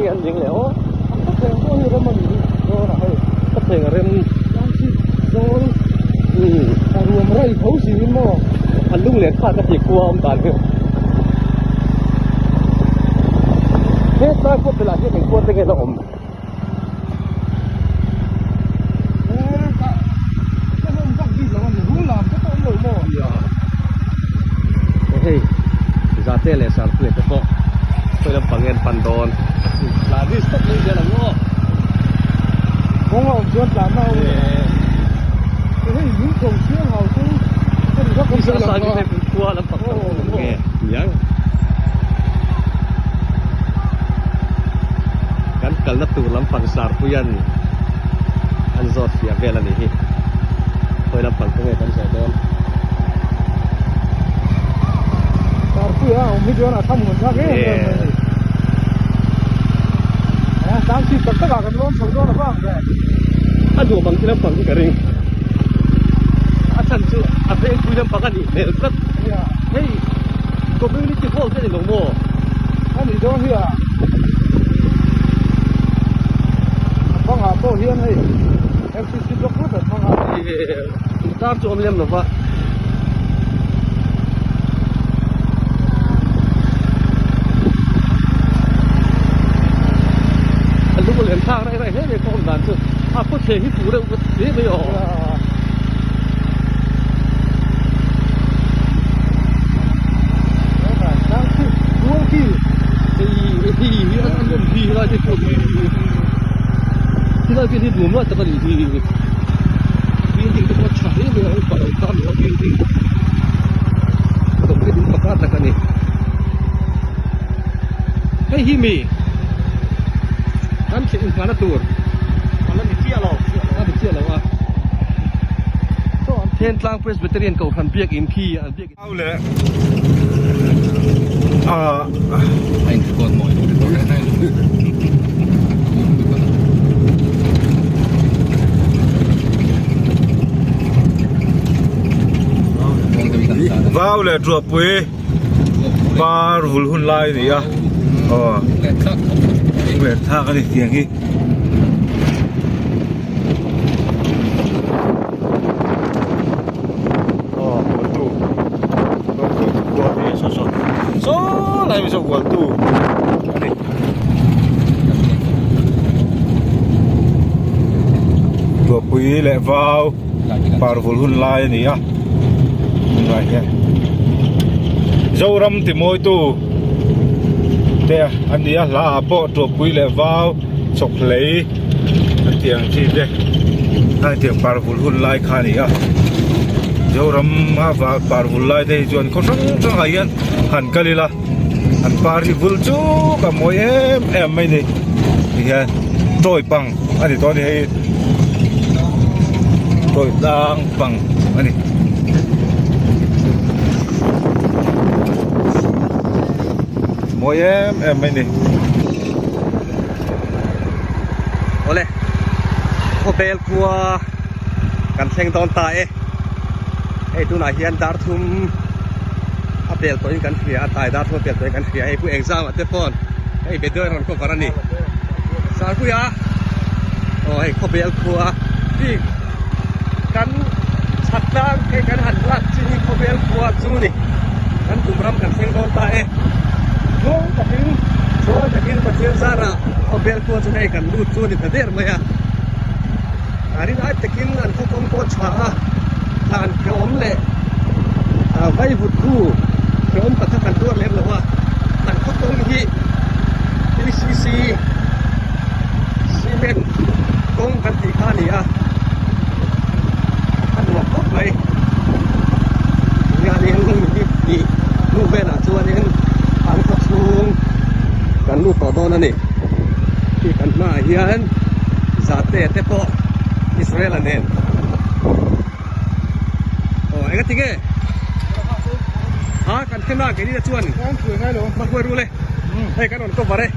nge an ning leh aw. Ka thleng pawh hi rem a ni dawn a hei. Ka thleng a rem. Tlang zawl a ruam rai tho si in maw. A lung leh kha ka ti khua awm dan hi. He tlai pawh pelah hian eng kual te nge la awm. Hei zate leh sarpui te pawh khawi lampang nge an pan dawn tlan hi stop mai zel ang aw kawng a awm chuan tlan na awm hei min ko chiang hau chu khua lampang nge niang Kan kalna tur lampang Sarpuia'n an zawt fiah vel a nih hi. Khawi lampang khawnge kan zawh dawn? Sarpuia a awm hi chuan a tham ngun thlak em em mai a ni. A tlang chhip tak takah kan lawm chho dawn a vang ve. A nuam ang chi lampang hi ka ring. A chhan chu a vengpui lampang a nih hmel tlat. Hei community hall te a ni lo maw? A nih dawn hi a. A bangah pawh hian hei FCC block vek an hmang a. Tar chu awm lem lo va. A lung lem thlak raih raih hle mai pawh awm dan chu. A khawthleng hi fuh reuh hle mai aw. Hei hi mi kan thil inhmanna tur a la ni chiah lo a ni chiah lo a. Thentlang Presbyterian Kohhran biakin khi an biakin. Au leh a. Vau leh Tuahpui par vul hun lai a ni a aw lunglen thlak a ni tiang hi. Aw hualtu khua hi saw saw saw lai mai saw hualtu a ni. Tuahpui leh vau parvul hun lai a ni a tunlai hian Zoram ti mawitu te a ni a hla ah pawh tuahpui leh vau chawkhlei an tih ang chi te a hetiang parvul hun lai kha a ni a Zoram a parvul lai te hi chuan khaw hrang hrang ah hian han kal ila an par hi vul chuk a mawi em em mai a ni tihian tawi pang a ni tawh a ni hei tawi tlang pang a ni. Mawi em em mai a ni. Awle khawvel khua kan thleng dawn ta e hei tunah hian dar thum a pel tawhin kan hria a tlai dar thum a pel tawhin kan hria hei pu exam ah te pawn hei video a rawn cover a ni Sarpuia aw hei khawvel khua bik kan chhat tlang hei kan han lak chi hi khawvel khua chu ni kan tum ram kan thleng dawn ta e tluang takin tluang takin Pathian zarah khawvel khua chu hei kan lut chu a ni ta der mai a a rin ai takin an khaw kawng pawh a tha a thlan hreawm leh vaivut khu hreawm tak kha kan tuar lem lo a an khaw kawng hi P_C_C cement kawng kan tih kha a ni a a nuam khawp mai hianin hnih hnu velah chuanin an khaw chhung kan lut tawh dawn a ni khi kan hmaah hian zate te pawh Israel-a nen aw enga tinge a kan thlen a keini chuan hma rul e hei kan rawn cover e.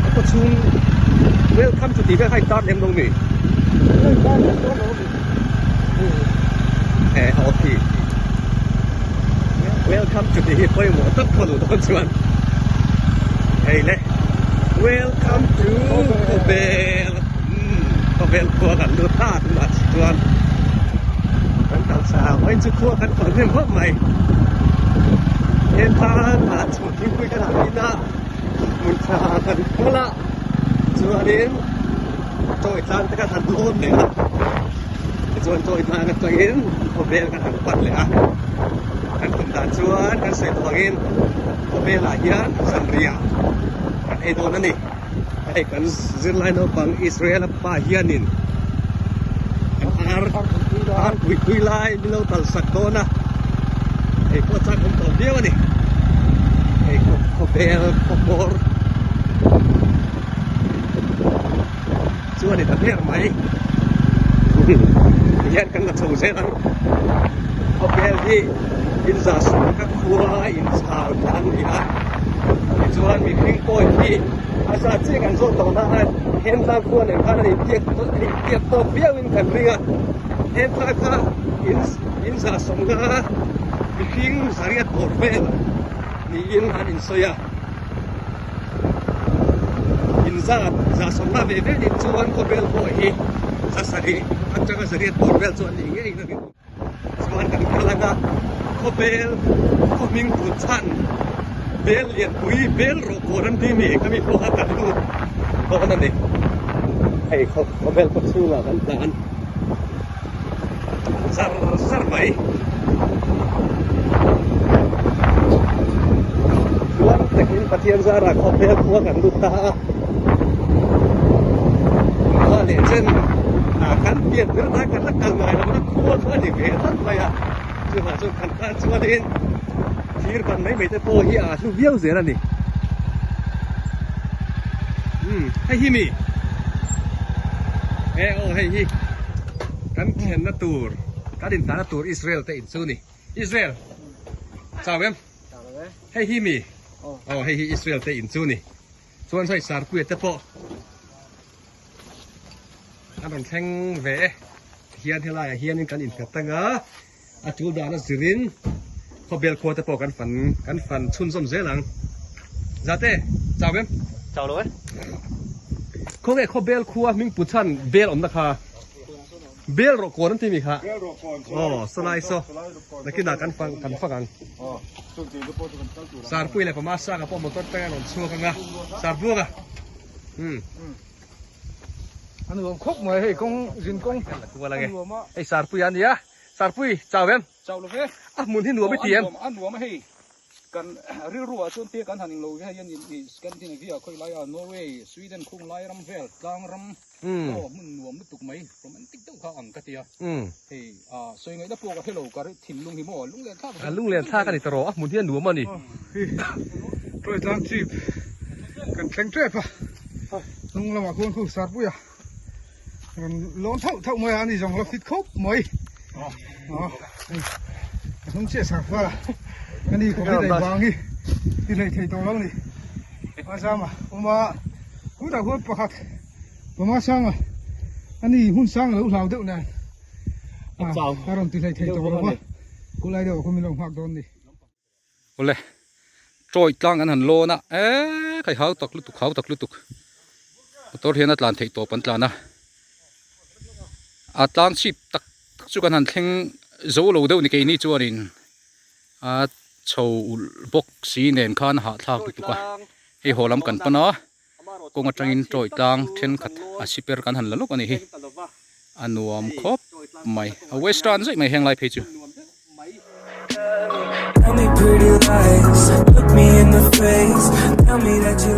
A khaw chhung welcome chu tih vel kha in tar lem lo mi eh a awm khi Welcome to tih hi pawimawh tak pawh luh dawn chuan hei le Welcome to Khawbel umm Khawbel khua kan lut ta tunah chuan kan kal chah a vawiin chu khua kan kal hnem khawp mai Hentlang ah chhun thingpui kan han in a hmun tha kan kal a chuanin chawi tlang te kan han lawn leh a tichuan chawi tlang atangin khawvel kan han pan leh a kan tum dan chuan kan sawi tawh angin khawvelah hian zanriah kan ei dawn a ni hei kan zirlai naupang Israel a pa hianin an ar ar pui pui lai min lo tal sak dawn a hei pawh chak awm tawh viau a ni hei khawvel khawbawr Chu a ni ta ber mai. Tihian kan la chho zel ang. Khawvel hi inza sum ka khua inchhal kha an ni a. Tichuan mihring pawh hi a za chiah kan zawh tawh na a Hentlang khua nen khan a intiak intiak tawk viauin kan ring a. Hentlang kha inza sawmna mihring zariat bawr vel niin an insawi a. Inzat zahsawmna ve ve nih chuan khawvel pawh hi zasarih atanga zariat bawr vel chu a nih ngei in a ring. Chuan kan kal anga khawvel khaw hming tun chhan bel lianpui bel rawhkawn an ti mi khami pawh kha kan lut dawn a ni. Hei khawvel khaw chhungah kan tlan zar zar mai. Tluang takin Pathian zarah khawvel khua kan lut ta a. Khua leh chen ah kan pian ber lai kan la kal ngai lo na khua kha a ni ve tlat mai a. Chuvang chuan kan tan chuanin thir ban mai mai te pawh hi a hlu viau zel a ni. Umm hei hi mi e aw hei hi kan thlenna tur kan intlana tur Israel te in chu ni Israel chau em hei hi mi aw hei hi Israel te in chu ni chuan sawi sarpuia te pawh an rawn thleng ve e hian helaiah hianin kan innghat anga A tul dana zirin khawbel khua te pawh kan fan kan fan chhunzawm zel ang. Zate, chau em? Chau lo e. Khawnge khawbel khua hming pu chhan bel awmna kha? Bel rawh kawn an ti mi kha? Bel rawh kawn chu. Aw, sawlai saw. Nakinah kan fang kan fak ang. Aw, chung tih te pawh chu kan kal tur ang. Sarpui leh pama sanga pawh motor tang a rawn chhuak ang a. Sarbuanga. Umm. A nuam khawp mai hei kawng zin kawng a nuam a. Hei Sarpui a nia. Sarpui chau em? Chau lo ve. A hmun hi nuam i ti em? A nuam a hei. Kan rilru ah chuan piak an han englo ve hei a ni Scandinavia khawi lai a Norway, Sweden khung lai ram vel tlang ram aw hmun nuam lutuk mai romantic deuh kha ang ka ti a. Hei sawi ngaihna pawh ka hre lo ka thinlung hi maw lunglen thlak A lunglen thlak a ni ta rawh a hmun hi a nuam a ni. Hei tlang chip kan thleng tep a hnung lamah khuan khu Sarpui a. Rawn lawn thauh thauh mai a ani zawng la fit khawp mai a hnung chiah sak vel a ani covid ei vang hi ti hlei thei tawh lo ni a zam a awm a khutah khuan pakhat panga sang a ani hmun sang a lo hlau deuh nen a rawn ti hlei thei tawh lo va khulai deuh ah khuan min lo nghak dawn ni. Awle tawih tlang an han lawn a eee khai hau tak lutuk hau tak lutuk motor hian a tlan theih tawp an tlan a a tlang chhip tak tak chu kan han thleng zo lo deuh ni keini chuanin a chho ulh bawk si nen khan a hahthlak lutuk a hei haw lam kan pan a kawng atangin tawih tlang thenkhat a siper kan han la lawk a nih hi a nuam khawp mai a western zaih mai heng lai phei chu. Tell me pretty lies, look me in the face, tell me that you.